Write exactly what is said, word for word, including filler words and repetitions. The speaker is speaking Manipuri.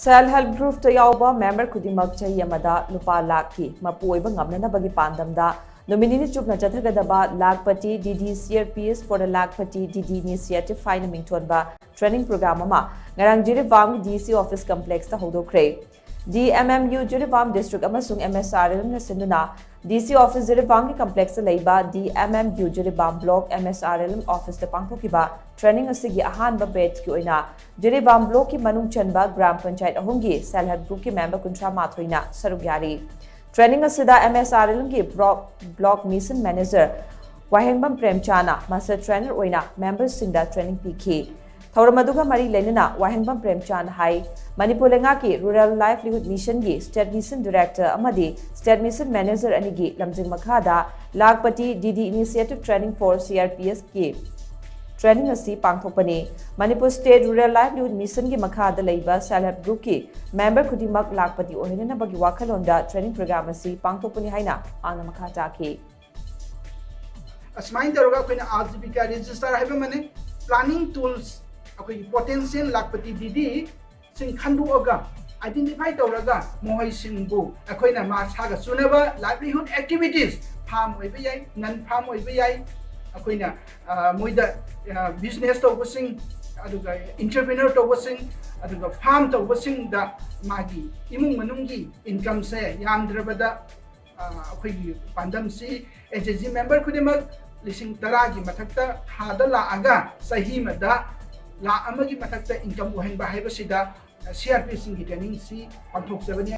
Self Help Groupꯇ ꯌꯥꯎꯕ member ꯈꯨꯗꯤꯡꯃꯛ ꯆꯍꯤ ꯑꯃꯗ ꯂꯨꯄꯥ ꯂꯥꯈꯀꯤ ꯃꯄꯨ ꯑꯣꯏꯕ ꯉꯝꯅꯅꯕꯒꯤ ꯄꯥꯟꯗꯝꯗ ꯅꯨꯃꯤꯠ ꯅꯤꯅꯤ ꯆꯨꯞꯅ ꯆꯠꯊꯒꯗꯕ Lakhpati D D C R P S for the Lakhpati D D Initiative ꯍꯥꯏꯅ ꯃꯤꯡꯊꯣꯟꯕ training program ꯑꯃ ꯉꯔꯥꯡ ꯖꯤꯔꯤꯕꯥꯝꯒꯤ D C office complexꯇ ꯍꯧꯗꯣꯛꯈ꯭ꯔꯦ꯫ D M M U Jiribam district ꯑꯃꯁꯨꯡ M S R L Mꯅ ꯁꯤꯟꯗꯨꯅ D C office ꯖꯤꯔꯤꯕꯥꯝꯒꯤ complexꯇ ꯂꯩꯕ D M M U Jiribam block M S R L M officeꯇ ꯄꯥꯡꯊꯣꯛꯈꯤꯕ training ꯑꯁꯤꯒꯤ ꯑꯍꯥꯟꯕ batchꯀꯤ ꯑꯣꯏꯅ ꯖꯤꯔꯤꯕꯥꯝ blockꯀꯤ ꯃꯅꯨꯡ ꯆꯟꯕ ꯒ꯭ꯔꯥꯝ ꯄꯟꯆꯥꯌꯠ ꯑꯍꯨꯝꯒꯤ self help groupꯀꯤ member ꯀꯨꯟꯊ꯭ꯔꯥ ꯃꯥꯊꯣꯏꯅ ꯁꯔꯨꯛ ꯌꯥꯔꯤ꯫ Training ꯑꯁꯤꯗ M S R L Mꯒꯤ block, block mission manager ꯋꯥꯍꯦꯡꯕꯝ ꯄ꯭ꯔꯦꯝꯆꯥꯅ master trainer ꯑꯣꯏꯅ memberꯁꯤꯡꯗ training ꯄꯤꯈꯤ꯫ ꯊꯧꯔꯝ ꯑꯗꯨꯒ ꯃꯔꯤ ꯂꯩꯅꯅ ꯋꯥꯍꯦꯡꯕꯝ ꯄ꯭ꯔꯦꯝꯆꯥꯟ ꯍꯥꯏ, ꯃꯅꯤꯄꯨꯔ ꯂꯩꯉꯥꯛꯀꯤ Rural Livelihood Missionꯒꯤ State Mission Director ꯑꯃꯗꯤ State Mission Manager ꯑꯅꯤꯒꯤ ꯂꯝꯖꯤꯡ ꯃꯈꯥꯗ Lakhpati D D Initiative Training for C R P Sꯀꯤ training ꯑꯁꯤ ꯄꯥꯡꯊꯣꯛꯄꯅꯤ꯫ ꯃꯅꯤꯄꯨꯔ State Rural Livelihood Missionꯒꯤ ꯃꯈꯥꯗ ꯂꯩꯕ self help groupꯀꯤ member ꯈꯨꯗꯤꯡꯃꯛ ꯂꯥꯈꯄꯇꯤ ꯑꯣꯏꯍꯟꯅꯅꯕꯒꯤ ꯋꯥꯈꯜꯂꯣꯟꯗ training program ꯑꯁꯤ ꯄꯥꯡꯊꯣꯛꯄꯅꯤ ꯍꯥꯏꯅ ꯃꯍꯥꯛꯅ ꯃꯈꯥ ꯇꯥꯈꯤ꯫ ꯑꯁꯨꯃꯥꯏꯅ ꯇꯧꯔꯒ ꯑꯩꯈꯣꯏꯅ ꯑꯥꯖꯤꯕꯤꯀꯥ ꯔꯦꯖꯤꯁꯇꯥꯔ ꯍꯥꯏꯕ ꯑꯃꯅꯤ꯫ Planning tools, ꯑꯩꯈꯣꯏꯒꯤ potential ꯂꯥꯈꯄꯇꯤ ꯗꯤꯗꯤꯁꯤꯡ ꯈꯟꯗꯣꯛꯑꯒ identify ꯇꯧꯔꯒ ꯃꯈꯣꯏꯁꯤꯡꯕꯨ ꯑꯩꯈꯣꯏꯅ ꯃꯁꯥꯒ ꯆꯨꯅꯕ livelihood activities, farm ꯑꯣꯏꯕ ꯌꯥꯏ, non farm ꯑꯣꯏꯕ ꯌꯥꯏ, ꯑꯩꯈꯣꯏꯅ ꯃꯣꯏꯗ business ꯇꯧꯕꯁꯤꯡ, ꯑꯗꯨꯒ entrepreneur ꯇꯧꯕꯁꯤꯡ, ꯑꯗꯨꯒ farm ꯇꯧꯕꯁꯤꯡꯗ ꯃꯥꯒꯤ ꯏꯃꯨꯡ ꯃꯅꯨꯡꯒꯤ incomeꯁꯦ ꯌꯥꯝꯗ꯭ꯔꯕꯗ ꯑꯩꯈꯣꯏꯒꯤ ꯄꯥꯟꯗꯝꯁꯤ H S G member ꯈꯨꯗꯤꯡꯃꯛ ꯂꯤꯁꯤꯡ ꯇꯔꯥꯒꯤ ꯃꯊꯛꯇ ꯊꯥꯗ ꯂꯥꯛꯑꯒ ꯆꯍꯤ ꯑꯃꯗ ꯂꯥꯈ ꯑꯃꯒꯤ ꯃꯊꯛꯇ income ꯑꯣꯏꯍꯟꯕ ꯍꯥꯏꯕꯁꯤꯗ C R P Sꯁꯤꯡꯒꯤ trainingꯁꯤ ꯄꯥꯡꯊꯣꯛꯆꯕꯅꯤ꯫